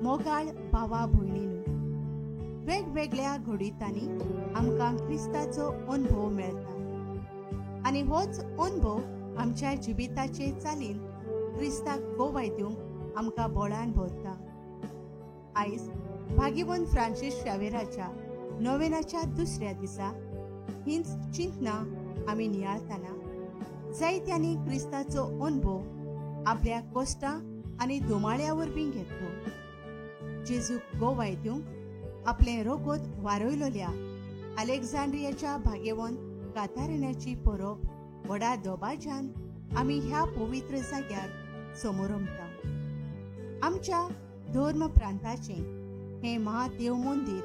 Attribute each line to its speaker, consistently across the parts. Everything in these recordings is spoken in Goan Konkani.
Speaker 1: मोगाळ भावा भयणीनू, वेगवेगळ्या घडितांनी आमकां क्रिस्ताचो अनुभव मेळटा आनी होच अनुभव आमच्या जिविताचे चालीन क्रिस्ताक गोवाय दिवंक आमकां बळान भरता. आयज भाग्यवंत फ्रांसीस शावेराच्या नोवेनाच्या दुसऱ्या दिसा हीच चिंतना आमी नियाळताना जायत्यांनी क्रिस्ताचो अनुभव आपल्या कोश्टां आनी धुमाळ्या वरवीं घेतलो. जेजूक गोवाय दिवंक आपलें रोगोत वारयलोल्या अलेक्झांड्रियाच्या भाग्यवंत कातारिनाची परब व्हडा दबाज्यान आमी ह्या पवित्र जाग्यार समोरमता. आमच्या धर्म प्रांताचें हें महादेव मंदीर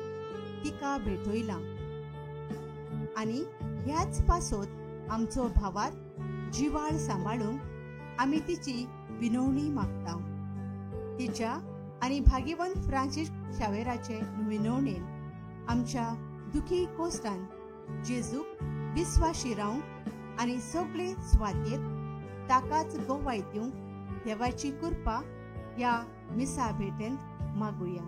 Speaker 1: तिका भेटयलां आनी ह्याच पासत आमचो भावार्थ जिवाळ सांबाळूंक आमी तिची विनवणी मागता. तिच्या आनी भाग्यवंत फ्रांसीस शावेराचे विनवणेन आमच्या दुखी कोश्टान जेजूक विस्वाशी रावंक आनी सगळे स्वातेर ताकाच गोवाय दिवंक देवाची कृपा ह्या मिसा भेटेंत मागुया.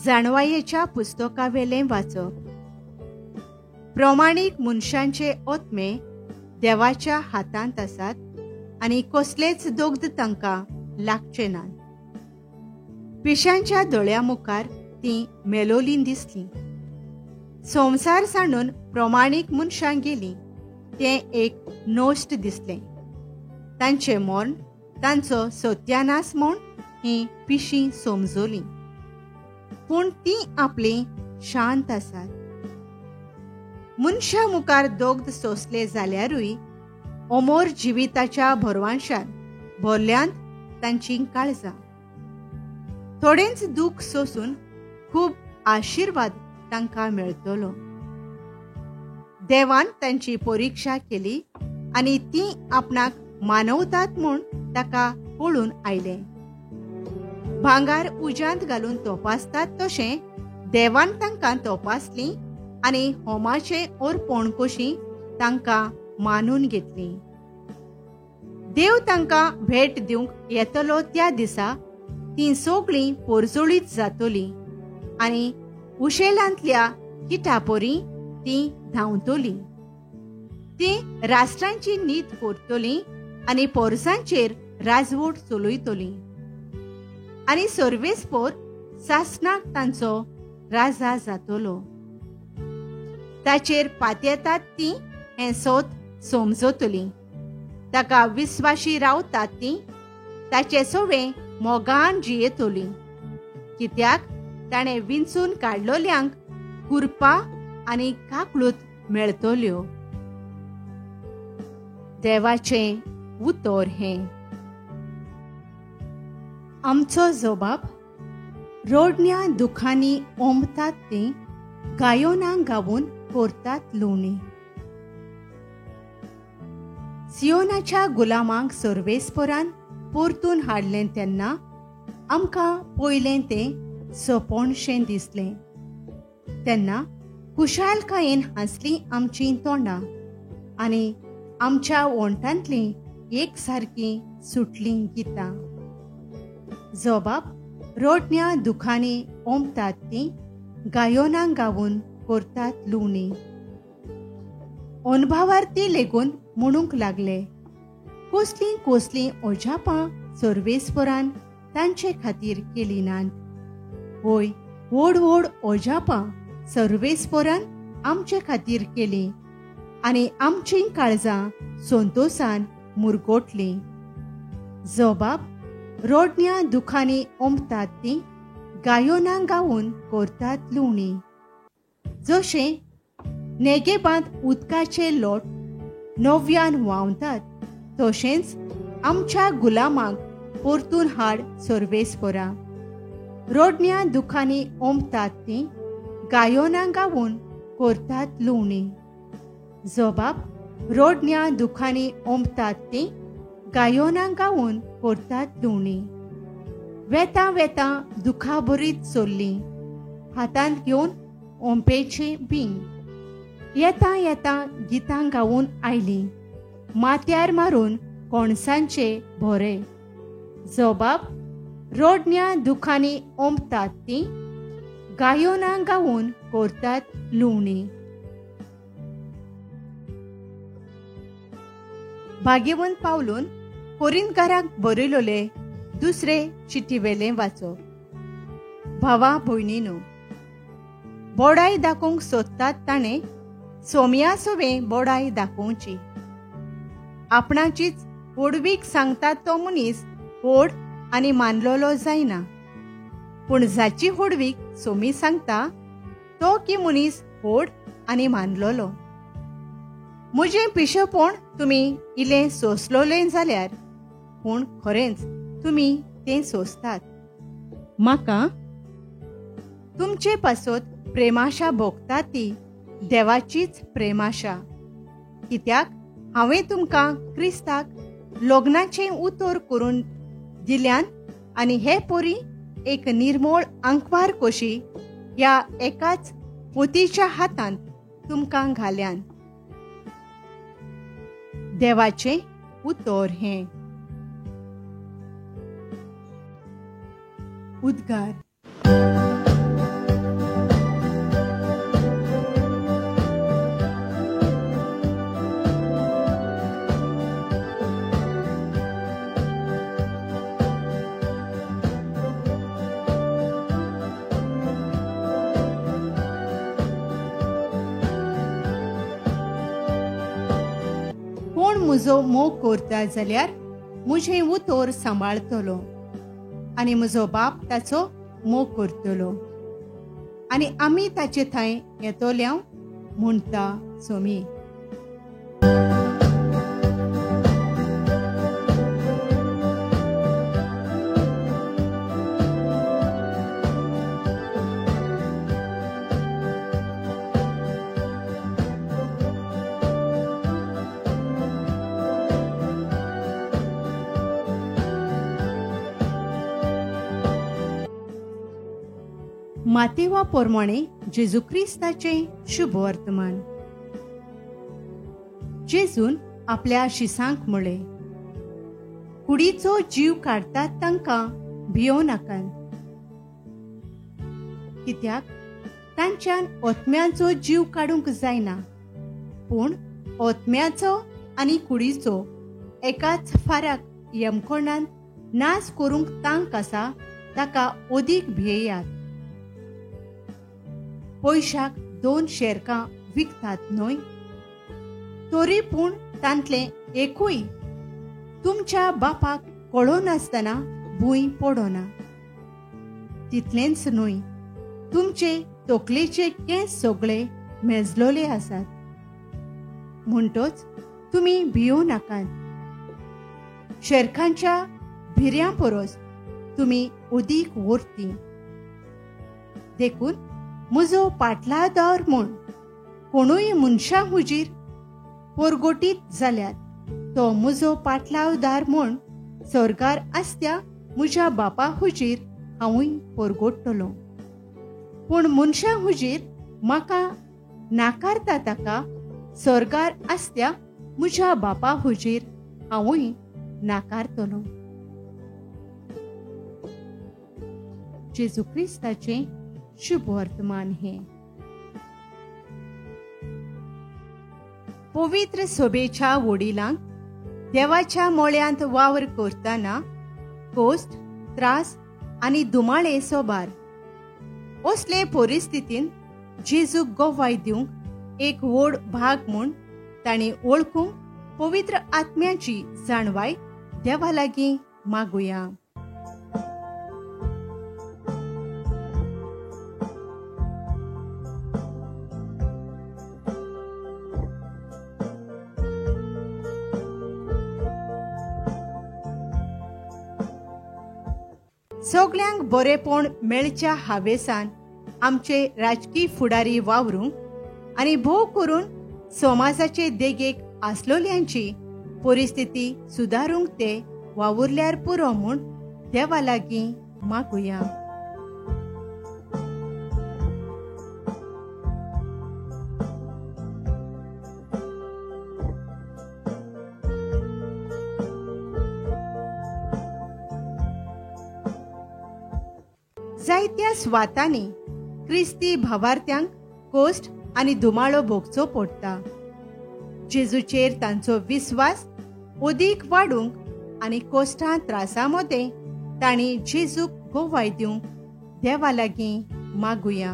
Speaker 1: जाणवायेच्या पुस्तकावेलें वाचप. प्रमाणीक मनशांचे आत्मे देवाच्या हातांत आसात आनी कसलेच दोग्ध तांकां लागचे नात. पिशांच्या दोळ्या मुखार तीं मेलोलीं दिसलीं. संवसार सांडून प्रमाणीक मनशां गेलीं तें एक नश्ट दिसलें. तांचें मर्ण तांचो सत्यानाश म्हूण हीं पिशीं समजलीं, पूण तीं आपलीं शांत आसात. मनशां मुखार दोग्ध सोंसले जाल्यारूय अमोर जिविताच्या भरवांशान भरल्यांत तांचीं काळजां. थोडेंच दूख सोसून खूब आशिर्वाद तांकां मेळटलो. देवान तांची परिक्षा केली आनी तीं आपणाक मानवतात म्हूण ताका कळून आयलें. भांगार उज्यांत घालून तपासतात तशें देवान तांकां तपासलीं आनी होमाचें अर्पण कशी तांकां मानून घेतलीं. देव तांकां भेट दिवंक येतलो त्या दिसा तीं सगळीं पोरजोळीत जातलीं आनी उशेलांतल्या किटापोरी तीं धांवतलीं. तीं राष्ट्रांची नीत करतलीं आनी पोरसांचेर राजवट चलयतलीं आनी सर्वेस्पोर सासणाक तांचो राजा जातलो. ताचेर पातयेतात तीं हें सोत समजतलीं. ताका विस्वाशी रावतात तीं ताचे सवे मोगान जियेतलीं, कित्याक ताणें विंचून काडलोल्यांक कुरपा आनी काकळूत मेळतल्यो. देवाचें उतर हें. आमचो जबाब. रोडण्या दुखांनी ओंबतात तीं गायोना गावून करतात लुवणी. सियोनाच्या गुलामांक सर्वेस्परान परतून हाडलें तेन्ना आमकां पयलें तें सपनशें दिसलें. तेन्ना खुशालकायेन हांसलीं आमचीं तोंडां आनी आमच्या ओंठांतलीं एक सारकीं सुटलीं गितां. जबाब. रोडण्या दुखांनी ओंबतात तीं गायोना गावून करतात लुवणी. अणभवार्थी लेगून म्हणूंक लागले, कसलीं कसलीं अजापां सर्वेस्परान तांचे खातीर केलीं नात. होय, व्हड व्हड अजापां सर्वेस्परान आमचे खातीर केलीं आनी आमचीं काळजां संतोसान मुरगोटलीं. जबाब. रोडण्या दुखांनी ओंबतात तीं गायोना गावून करतात लुवणी. जशें नेगेबांत उदकाचे लोट नव्यान व्हांवतात तशेंच आमच्या गुलामांक परतून हाड सर्वेस्परा. रोडण्या दुखांनी ओंबतात तीं गायोना गावून करतात लुवणी. जबाब. रोडण्या दुखांनी ओंबतात तीं गायोना गावून करतात लुवणी. वेतां वेतां दुखाभरीत चल्लीं हातांत घेवन ओंपेचें बीं. येता येता गितां गावून आयलीं माथ्यार मारून कोणसांचे भोरे. जबाब रोडण्या दुखांनी ओंपतात तीं, गायोना गावून करतात लुवणी. भाग्यवंत पावलून कोरिंतकाराक बरयलोले दुसरे चिटीवेलें वाचप. भावा भयणीनो, बोडाय दाखोवंक सोदतात ताणें सोम्या सोवें बोडाय दाखोवची. आपणाचीच व्हडवीक सांगतात तो मनीस व्हड आनी मानलोलो जायना, पूण जाची व्हडवीक सोमी सांगता तो की मनीस व्हड आनी मानलोलो. म्हजें पिशेपण तुमी इलें सोंसलोलें जाल्यार, पूण खरेंच तुमी तें सोंसतात. म्हाका तुमचे पासत प्रेमाशा भोगता ती देवाचीच प्रेमाशा, कित्याक हांवें तुमकां क्रिस्ताक लग्नाचें उतर करून दिल्यान आनी हे पोरी एक निर्मोळ आंकवार कशी ह्या एकाच पोतीच्या हातांत तुमकां घाल्यान. देवाचें उतर हें. उद्गार. कोण म्हजो मोग करता जाल्यार म्हजें उतर सांबाळतलो आनी म्हजो बाप ताचो मोग करतलो आनी आमी ताचे थंय येतोल्या म्हणटा सोमी. मातेवा प्रमाणे जेजू क्रिस्ताचें शुभ वर्तमान. जेजून आपल्या शिसांक म्हळें, कुडीचो जीव काडटात तांकां भियों नाकात, कित्याक तांच्यान ओतम्याचो जीव काडूंक जायना, पूण ओतम्याचो आनी कुडीचो एकाच फाराक यमकोणान नाश करूंक तांक आसा ताका अदीक भियेयात. पयशाक 2 शेरकां विकतात न्हय, तरी पूण तांतलें एकूय तुमच्या बापाक कळनासतना भूंय पडना. तितलेंच न्हय, तुमचे तकलेचे केंस सगळे मेजलोले आसात. म्हणटच तुमी भियों नाकात, शेरकांच्या भिऱ्यां परस तुमी अदीक व्हरती. देखून म्हजो पाटलादार म्हूण कोणूय मनशां हुजीर पोरगोटीत जाल्यार तो म्हजो पाटलावदार म्हूण स्वर्गार आसत्या म्हज्या बापा हुजीर हांवूय पोरगोट्टलो. पूण मनशां हुजीर म्हाका नाकारता ताका स्वर्गार आसत्या म्हज्या बापा हुजीर हांवूय नाकारतलो. जेजू क्रिस्ताचें शुभ वर्तमान हें. पवित्र सभेच्या वडिलांक देवाच्या मोळ्यांत वावर करतना कोश्ट, त्रास आनी दुमाळे सोबार असले परिस्थितीन जेजूक गवाय दिवंक एक व्हड भाग म्हूण तांणी वळखूंक पवित्र आत्म्याची जाणवाय देवा लागीं मागुया. सगल्यांक बरेपण मेळच्या हावेसान आमचे राजकी फुडारी वावरूंक आनी भोव करून समाजाचे देगेक आसलोल्यांची परिस्थिती सुदारूंक ते वावुरल्यार पुरो म्हूण देवा लागीं मागुया. जायत्या स्वातांनी क्रिस्ती भावार्थ्यांक कोश्ट आनी धुमाळो भोगचो पडटा. जेजूचेर तांचो विस्वास अदीक वाडूंक आनी कोश्टां त्रासां मदें तांणी जेजूक गोवाय दिवंक देवा लागीं मागुया.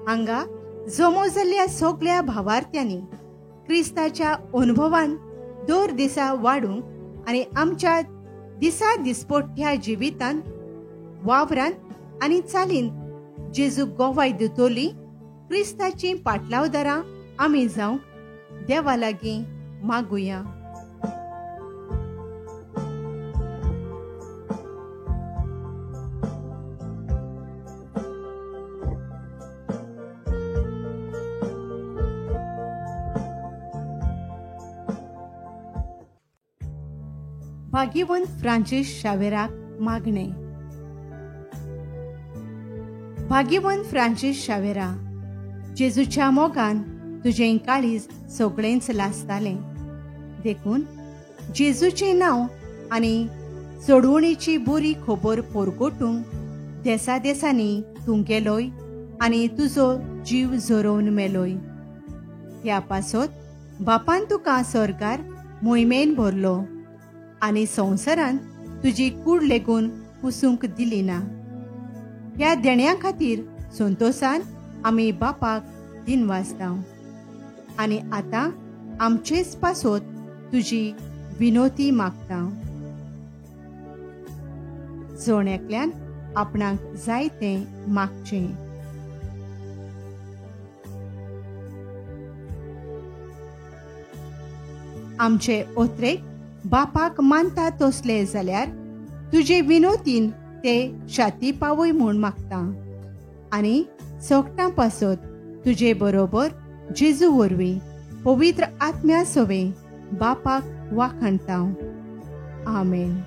Speaker 1: हांगा जमो जाल्ल्या सगल्या भावार्थ्यांनी क्रिस्ताच्या अनुभवान दर दिसा वाडूंक आनी आमच्या दिसा दिसपट्ट्या जिवितांत, वावरांत आनी चालीन जेजू गोवाय दितली क्रिस्ताचीं पाटलावदारां आमी जावंक देवा लागीं मागुया. भाग्यवंत फ्रांसीस शावेराक मागणें. भाग्यवंत फ्रांसीस शावेरा, जेजूच्या मोगान तुजें काळीज सगळेंच लासतालें, देखून जेजूचें नांव आनी सोडवणीची बरी खबर पोरगोटूंक देसा देसांनी तूं गेलोय आनी तुजो जीव झरोवन मेलोय. ह्या पासत बापान तुका सरकार मोहिमेन भरलो आनी संवसारान तुजी कूड लेगून पुसूंक दिली ना. ह्या देण्या खातीर संतोसान आमी बापाक दिनवासता आनी आतां आमचेच पासत तुजी विनोती मागता. जण एकल्यान आपणाक जाय तें मागचें. आमचे ओत्रेक बापाक मानता तसले जाल्यार तुजे विनोतीन ते शाती पावय म्हूण मागता आनी सोगटां पासत तुजे बरोबर जेजू वरवीं पवित्र आत्म्या सवें बापाक वाखाणता. आमेन.